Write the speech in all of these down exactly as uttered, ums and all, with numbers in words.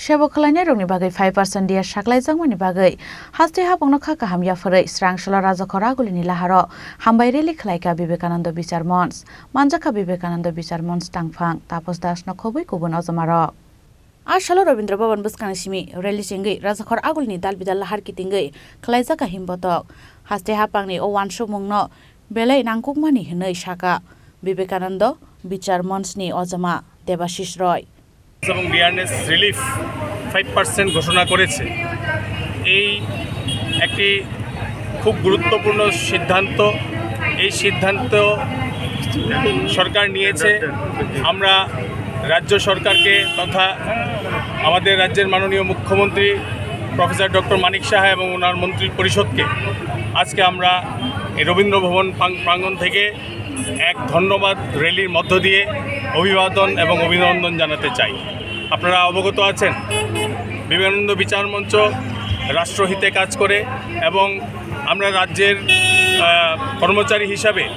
Sebo khwlainairokni bagwi five percent D A saklaijakmani bagwi haste hapungno kha kaham yapharwi Srangsolo Rajakhor Agulini laharo hambai rally khwlaikha Vivekananda Bichar Mons. Manjakha Vivekananda Bichar Mons tangphang Tapos Dasno khobwi kubun ojomarok. A salo Rabindra Bhavan bwskangni simi rally chengwi Rajakhor Agulini dal bidal lahar kitingwi khwlaijakha himbotok. Haste hapangni o uansukmungno belai nangkukmani hwnwi sakha Vivekananda Bichar Monsni ojama Debashish Roy. এবং DRS relief five percent ঘোষণা করেছে। এই একটি খুব গুরুত্বপূর্ণ সিদ্ধান্ত। এই সিদ্ধান্ত সরকার নিয়েছে। আমরা রাজ্য সরকারকে তথা আমাদের রাজ্যের মাননীয় মুখ্যমন্ত্রী প্রফেসর ডক্টর মানিক সাহা এবং ওনার মন্ত্রী পরিষদকে আজকে আমরা এই রবীন্দ্র ভবন প্রাং-, প্রাঙ্গণ থেকে এক ধন্যবাদ র‍্যালির মধ্য দিয়ে অভিবাদন এবং অভিনন্দন জানাতে চাই। আপনারা অবগত আছেন, বিবেকানন্দ বিচার মঞ্চ রাষ্ট্রহিতে কাজ করে এবং আমরা রাজ্যের, আহ, কর্মচারী হিসাবে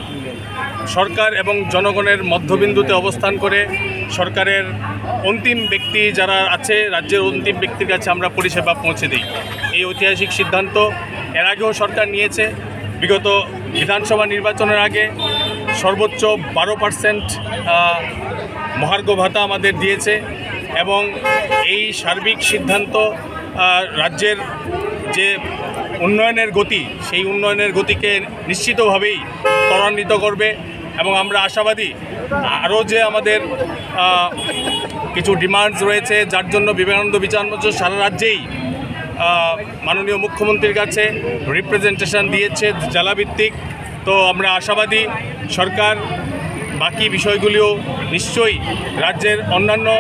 সরকার এবং জনগণের মধ্যবিন্দুতে অবস্থান করে সরকারের অন্তিম ব্যক্তি যারা আছে, রাজ্যের অন্তিম ব্যক্তির কাছে আমরা পরিষেবা পৌঁছে দিই। এই ঐতিহাসিক সিদ্ধান্ত এর আগেও সরকার নিয়েছে। বিগত বিধানসভা নির্বাচনের আগে সর্বোচ্চ বারো পার্সেন্ট, আহ, মহার্ঘ ভাতা আমাদের দিয়েছে এবং এই সার্বিক সিদ্ধান্ত, আহ, রাজ্যের যে উন্নয়নের গতি, সেই উন্নয়নের গতিকে নিশ্চিতভাবেই ত্বরান্বিত করবে এবং আমরা আশাবাদী আরও যে আমাদের, আহ, কিছু ডিমান্ডস রয়েছে, যার জন্য বিবেকানন্দ বিচার মঞ্চ সারা রাজ্যেই, আহ, মাননীয় মুখ্যমন্ত্রীর কাছে রিপ্রেজেন্টেশন দিয়েছে জেলাভিত্তিক। তো আমরা আশাবাদী সরকার বাকি বিষয়গুলিও নিশ্চয়ই রাজ্যের অন্যান্য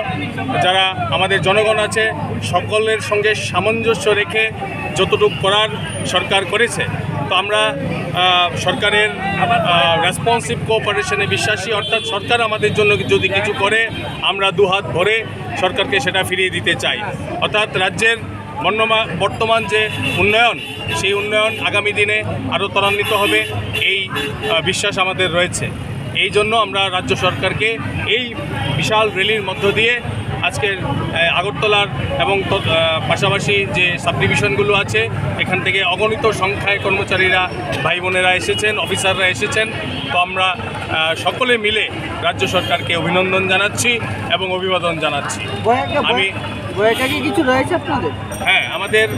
যারা আমাদের জনগণ আছে সকলের সঙ্গে সামঞ্জস্য রেখে যতটুকু করার সরকার করেছে। তো আমরা, আহ, সরকারের, আহ, রেসপন্সিভ কোঅপারেশনে বিশ্বাসী, অর্থাৎ সরকার আমাদের জন্য যদি কিছু করে আমরা দুহাত ভরে সরকারকে সেটা ফিরিয়ে দিতে চাই। অর্থাৎ রাজ্যের বর্ণমা-, বর্তমান যে উন্নয়ন, সেই উন্নয়ন আগামী দিনে আরও ত্বরান্বিত হবে, এই, আহ, বিশ্বাস আমাদের রয়েছে। এই জন্য আমরা রাজ্য সরকারকে এই বিশাল র‍্যালির মধ্য দিয়ে আজকের, আহ, আগরতলার এবং ত-, আহ, পাশাপাশি যে সাবডিভিশনগুলো আছে, এখান থেকে অগণিত সংখ্যায় কর্মচারীরা, ভাই বোনেরা এসেছেন, অফিসাররা এসেছেন। তো আমরা, আহ, সকলে মিলে রাজ্য সরকারকে অভিনন্দন জানাচ্ছি এবং অভিবাদন জানাচ্ছি। বৈঠকে, আমি বৈঠকে কিছু রয়েছে আপনাদের? হ্যাঁ, আমাদের,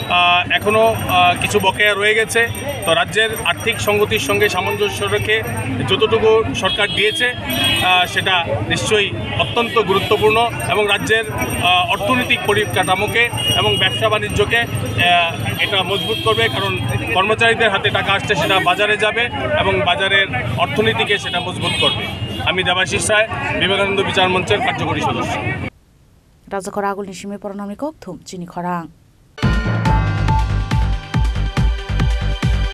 আহ, এখনো, আহ, কিছু বকেয়া রয়ে গেছে। তো রাজ্যের আর্থিক সংগতির সঙ্গে সামঞ্জস্য রেখে যতটুকু সরকার দিয়েছে, আহ, সেটা নিশ্চয়ই অত্যন্ত গুরুত্বপূর্ণ এবং রাজ্যের, আহ, অর্থনৈতিক পরিকাঠামোকে এবং ব্যবসা বাণিজ্যকে, আহ, এটা মজবুত করবে, কারণ কর্মচারীদের হাতে টাকা আসছে, সেটা বাজারে যাবে এবং বাজারের অর্থনীতিকে সেটা মজবুত করবে। আমি দেবাশিস রায়, বিবেকানন্দ বিচার মঞ্চের কার্যকরী সদস্য। Rajakhor Agulini simi poronamni kokthum chini khorang.